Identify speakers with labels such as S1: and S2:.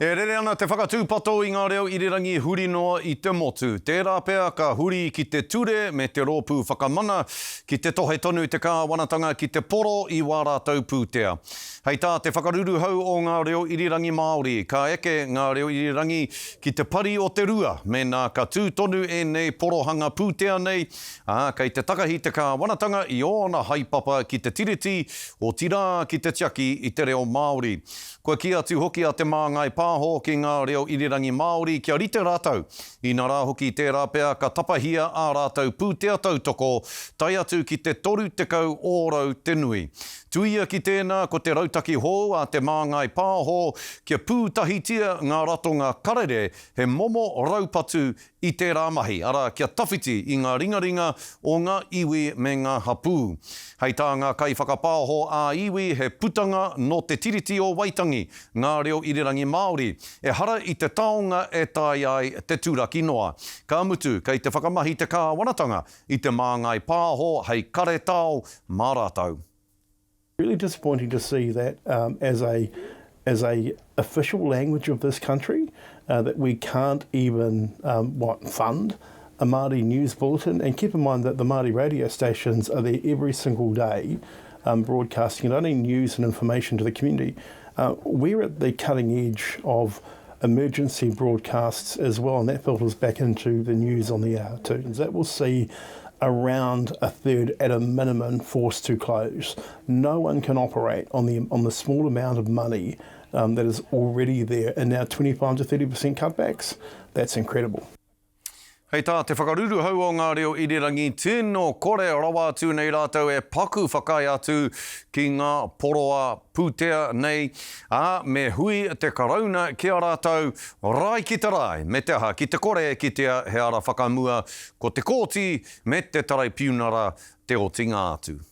S1: E rere ana te whakatūpato i ngā reo irirangi huri noa i te motu. Tērā pea ka huri ki te ture me te Rōpū Whakamana ki te tohe tonu te kāwanatanga ki te poro i wā rātou pūtea. Hei tā te whakaruruhau o ngā reo irirangi Māori, ka eke ngā reo irirangi ki te pari o te rua mēnā ka tū tonu ēnei porohanga pūtea nei, ā, kei te takahi te kāwanatanga i ōna haepapa ki te Tiriti, otirā ki te tiaki i te reo Māori. Kua kī atu hoki a Te Māngai Pāho ki ngā reo irirangi Māori kia rite rātou, inarā hoki tērā pea ka tapahia ā rātou pūtea tautoko tae atu ki te 30 ōrau te nui. Tuia ki tēnā ko te rautaki hou a Te Māngai Pāho kia pūtahitia ngā ratonga karere he momo raupatu i tērā mahi, arā, kia tawhiti i ngā ringaringa o ngā iwi me ngā hapū. Hei tā ngā kaiwhakapaoho ā-iwi he putanga nō Te Tiriti o Waitangi ngā reo irirangi Māori, ehara i te taonga e taea ai te turaki noa. Ka mutu, kei te whakamahi te kāwanatanga i Te Māngai Pāho hei karetao mā rātou.
S2: Really disappointing to see that um, as a as a official language of this country uh, that we can't even um, what fund a Māori news bulletin. And keep in mind that the Māori radio stations are there every single day, um, broadcasting not only news and information to the community. Uh, we're at the cutting edge of emergency broadcasts as well, and that filters back into the news on the hour too. And that will see around a third at a minimum forced to close. No one can operate on the on the small amount of money um, that is already there, and now 25 to 30% cutbacks. That's incredible.
S1: Hei tā te whakaruruhau o ngā reo irirangi, tino kore rawa atu nei rātou e paku whakaae atu ki ngā poroa pūtea nei, ā, me hui te Karauna ki a rātou rae ki te rae, me te aha, ki te kore e kitea he ara whakamua, ko te kōti me te taraipiunara te otinga atu.